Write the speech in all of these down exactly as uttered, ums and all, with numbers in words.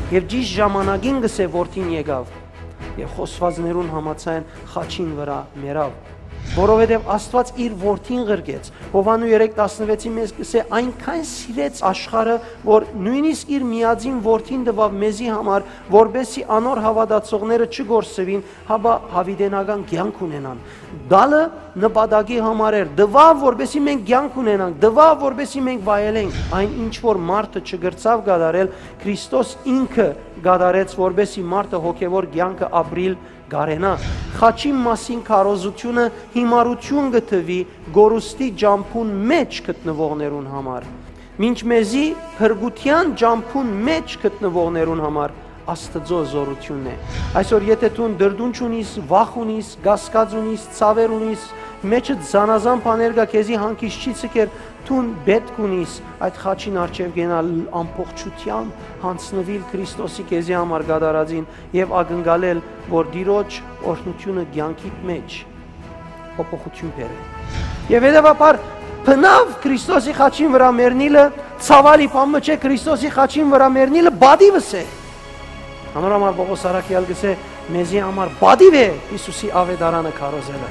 Եւ ճիշդ ժամանակին կ'ըսէ, որդին եկաւ եւ խօսուածներուն համաձայն խաչին վրայ մեռաւ։ Որովհետեւ Աստուած իր որդին ղրկեց։ Յովհաննու երեք տասնվեցի մեզ կ'ըսէ, այնքան սիրեց աշխարհը, որ նոյնիսկ իր միածին որդին տուաւ մեզի համար, որպէս զի անոր հաւատացողները չկորսուին, հապա յաւիտենական կեանք ունենան։ Տալը նպատակի համար էր, տուաւ, որպէս զի մենք կեանք ունենանք, տուաւ, որպէս զի մենք վայելենք։ Այն ինչ որ մարդը չկրցաւ կատարել, Քրիստոս ինքը կատարեց, որպէս զի մարդը հոգեւոր կեանքը ապրիլ կարենայ։ Խաչին մասին քարոզութիւնը հիմարութիւն կը թուի կորուստի ճամբուն մէջ գտնուողներուն համար, մինչ մեզի փրկութեան ճամբուն մէջ գտնուողներուն համար Աստուծոյ զօրութիւնն է։ Այսօր եթէ դուն տրտունջ ունիս, վախ ունիս, կասկած ունիս, ցաւեր ունիս, մեջդ զանազան բաներ կայ, քեզի հանգիստ չի ձգեր, դուն պէտք ունիս այդ խաչին առջեւ կենալ, ամբողջութեամբ յանձնուիլ Քրիստոսի քեզի համար կատարածին եւ ակնկալել, որ Տիրոջ օրհնութիւնը կեանքիդ մէջ փոփոխութիւն բերէ։ Եւ հետեւաբար բնաւ Քրիստոսի խաչին վրայ մեռնիլը ցաւալի բան մը չէ, Քրիստոսի խաչին վրայ մեռնիլը պատիվս է։ Անոր համար Պողոս Առաքեալ կ'ըսէ, մեզի համար պատիւ է Յիսուսի աւետարանը քարոզելը,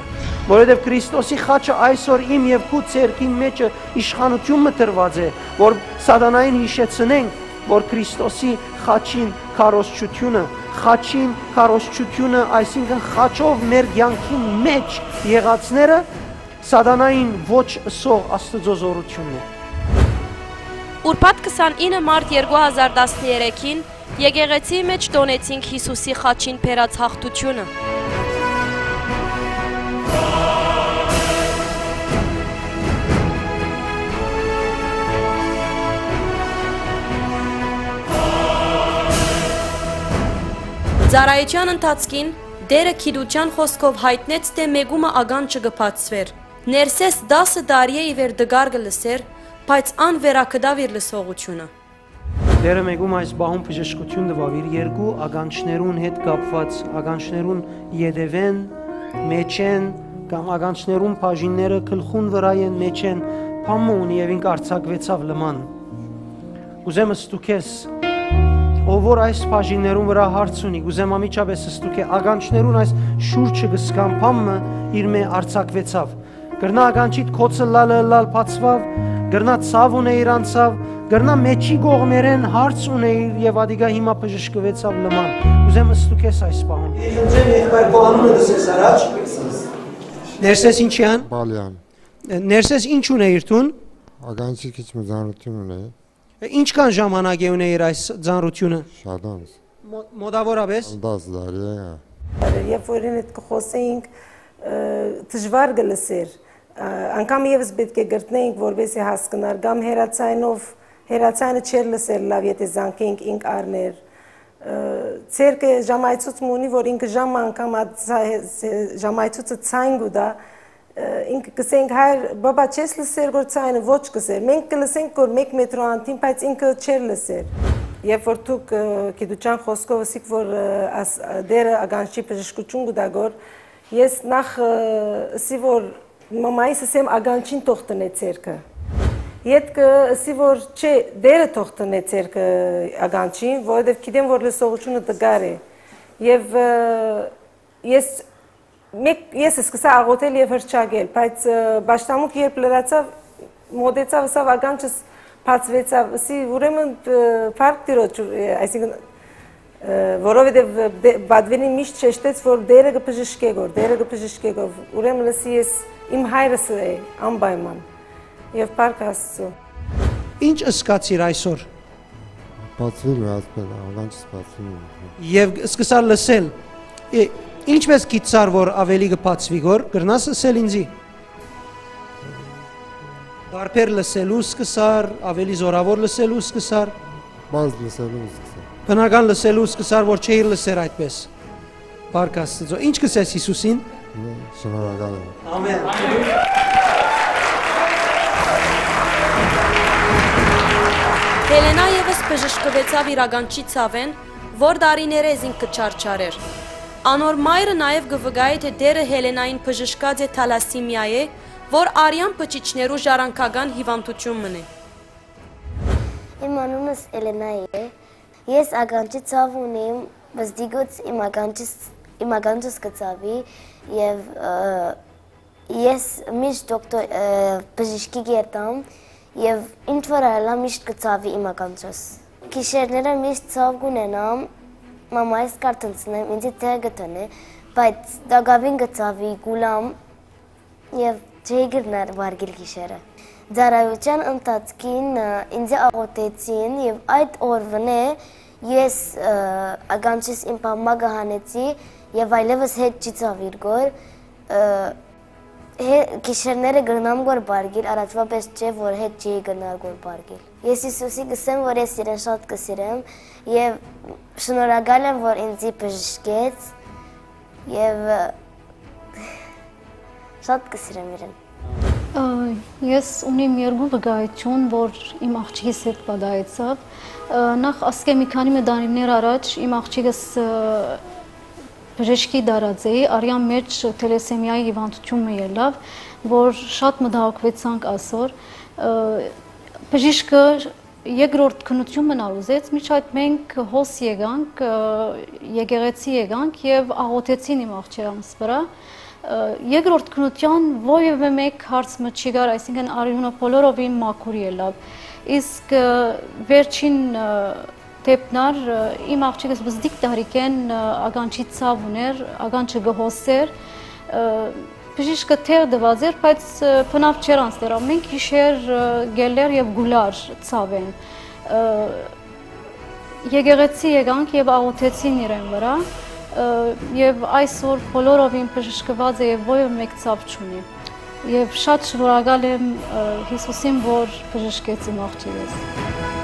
որովհետեւ Քրիստոսի խաչը այսօր իմ եւ քու ձեռքին մէջը իշխանութիւն մը տրուած է, որ սատանային յիշեցնենք, որ Քրիստոսի խաչին քարոզչութիւնը, խաչին քարոզչութիւնը, այսինքն խաչով մեր կեանքին մէջ եղածները սատանային ոչ ըսող Աստուծոյ զօրութիւնն է։ Ուրբաթ քսանինը մարտ երկու հազար տասներեքին եկեղեցիի մէջ տօնեցինք Յիսուսի խաչին բերած յաղթութիւնը։ Ծառայութեան ընթացքին Տէրը գիտութեան խօսքով յայտնեց թէ մեկումը ականջը կը բացուէր։ Ներսէս տասը տարիէ ի վեր տկար կը լսէր, բայց ան վերագտաւ իր լսողութիւնը։ Տէրը մեկում այս պահուն բժշկութիւն տուաւ իր երկու ականջներուն հետ կապուած, ականջներուն ետեւէն, մէջէն, կամ ականջներուն բաժինները գլխուն վրայ են, մէջէն, բան մը ունի եւ ինք արձակուեցաւ լման։ Կ'ուզեմ ստուգես, ով որ այս բաժիններուն վրայ հարց ունի, կ'ուզեմ անմիջապէս ստուգէ, ականջներուն այս շուրջը կը զգամ բան մը իր մէ արձակուեցաւ։ Կրնայ ականջիդ գոցը ըլլալը ըլլալ բացուաւ, կրնայ ցաւ ունէիր անցաւ, կրնայ մէջի կողմերէն հարց ունէիր եւ ատիկա հիմա բժշկուեցաւ լման։ Կ'ուզեմ ստուգես այս պահուն։ Խնդրեմ, եղբայր, քո անունը կ'ըսես առաջ։ Ներսես ինչի՞ան։ Պալեան։ Ներսես ինչ ունէիր դուն։ Ականջի քիչ մը ծանրութիւն ունէի։ Ինչքան ժամանակ է ունէիր այս ծանրութիւնը։ Շատ անց։ Մո-, մոտավորապես։ Տասը տարի է, հա։ Երբ որ իրեն հետ կխոսեինք, ը, դժուար կը լսեր։ Ա, անգամ ևս պէտք է կրթնեինք, որպեսզի հասկնար, կամ հեռաձայնով, հեռաձայնը չէր լսեր լաւ, եթե զանգեինք, ինք առներ։ Ը, ձեռքը ժամայցուց մը ունի, որ ինքը ժամ անգամ այդ զ-, ժամայցուցը ցայն կու տայ, ը, ինքը կ'ըսենք, «Հայր, բաբա, չես լսեր որ ցայնը»։ «Ոչ», կ'ըսեր։ Մենք կը լսենք որ մեկ մետրո անդին, բայց ինքը չէր լսեր։ Երբ որ դուք, ը, գիտության խոսքով ըսիք որ, ը, աս-, ը, Տէրը ականջի բժշկութիւն կու տայ գոր, ես նախ, ը, ըսի որ մամայիս ըսեմ ականջին թող տնէ ձեռքը։ Ետքը ըսի որ չէ, Տէրը թող տնէ ձեռքը ականջին, որովհետեւ գիտեմ որ լսողութիւնը տկար է։ Եւ, ը, ես Մէկ, ես սկսա աղօթել եւ հռչակել, բայց, ը, պաշտամունքը երբ լրացավ, մօտեցաւ, ըսաւ, ականջս բացուեցաւ, ըսի, ուրեմն, ը, փառք Տիրոջ, ը, այսինքն, ը, որովհետեւ, ը, դե-, պատուէրին միշտ շեշտեց, որ Տէրը կը բժշկէ գոր, Տէրը կը բժշկէ գոր, ուրեմն, ըսի, ես իմ հայրս է անպայման, եւ փառք Աստծո։ Ինչ ըսկացիր այսօր։ Բացուիլ մը, ասպետ, աղանջս բացուիլ մը։ Եւ սկսար լսել։ Է, ինչպես գիտցար, որ ավելի կը բացվի գոր, կրնաս ըսել ինձի։ Տարբեր լսելու սկսար, ավելի զորավոր լսելու սկսար։ Բաց լսելու սկսա։ Բնական լսելու սկսար, որ չէիր լսեր այդպես։ Փառք Աստծո։ Ինչ կ'ըսես Յիսուսին։ Շնորհակալ եմ։ Ամեն։ Հելենա ևս բժշկուեցաւ իր ականջի ցաւէն, որ տարիներէ զինք կը չարչարէր։ Անոր մայրը նաեւ կը վկայէ, թէ Տէրը Հելենային բժշկած է թալասիմիայէ, որ արեան բջիջներու ժառանգական հիւանդութիւն մըն է։ Իմ անունս Էլենա է։ Ես ականջի ցաւ ունիմ, բզդիկուց իմ ականջս, իմ ականջս կը ցաւի եւ, ը, ես միշտ դոկտոր, ը, բժիշկի կերտամ եւ ինչ որ ալա միշտ կը ցաւի իմ ականջս։ Գիշերները միշտ ցաւ կունենամ, մամայս կարթնցնեմ, ինձի թեյ կը դնէ, բայց տակաւին կը ցաւի, կուլամ եւ չէի կրնար վարկիլ գիշերը։ Ծառայութեան ընթացքին, ը, ինձի աղօթեցին եւ այդ օրվնէ ես, ը, ականջիս իմ պամմակը հանեցի եւ այլեւս հետ չի ցաւիր գոր, ը, հե-, գիշերները կրնամ գոր պարկիլ, առաջվա պես չէ, որ հետ չի կրնար գոր պարկիլ։ Ես Յիսուսի կսեմ, որ ես իրեն շատ կսիրեմ եւ շնորհակալ եմ, որ ինձի բժշկեց եւ, ը, շատ կսիրեմ իրեն։ Ը, ես ունիմ երկու վկայություն, որ իմ աղջիկիս հետ պատահեցաւ։ Ը, նախ ասկէ մի քանի մը տարիներ առաջ իմ աղջիկս, ը, բժշկի տարած էի, արեան մէջ թելեսեմիայի հիվանդութիւն մը ելլաւ, որ շատ մտահոգուեցանք ասոր։ Ը, բժիշկը երկրորդ քննութիւն մնալ ուզեց, մինչ այդ մենք հոս եկանք, ը, եկեղեցի եկանք եւ աղօթեցին իմ աղջերանս վրայ։ Ը, երկրորդ քննութեան որեւէ մէկ հարց մը չի գար, այսինքն արիունը բոլորովին մաքուր ելլաւ։ Իսկ, ը, վերջին, ը, դեպնար, ը, իմ աղջիկս բզդիկ տարիքէն, ը, ականջի ցաւ ուներ, ականջը կը հոսեր, ը, բժիշկը թեյ տուած էր, բայց, ը, բնաւ չէր անցներ։ Ամէն գիշեր, ը, գելլեր եւ գուլար ցաւէն։ Ը, եկեղեցի եկանք եւ աղօթեցին իրեն վրայ, ը, եւ այսօր բոլորովին բժշկուած է եւ որեւէ մէկ ցաւ չունի։ Եւ շատ շնորհակալ եմ, ը, Յիսուսին, որ բժշկեց իմ աղջիկս։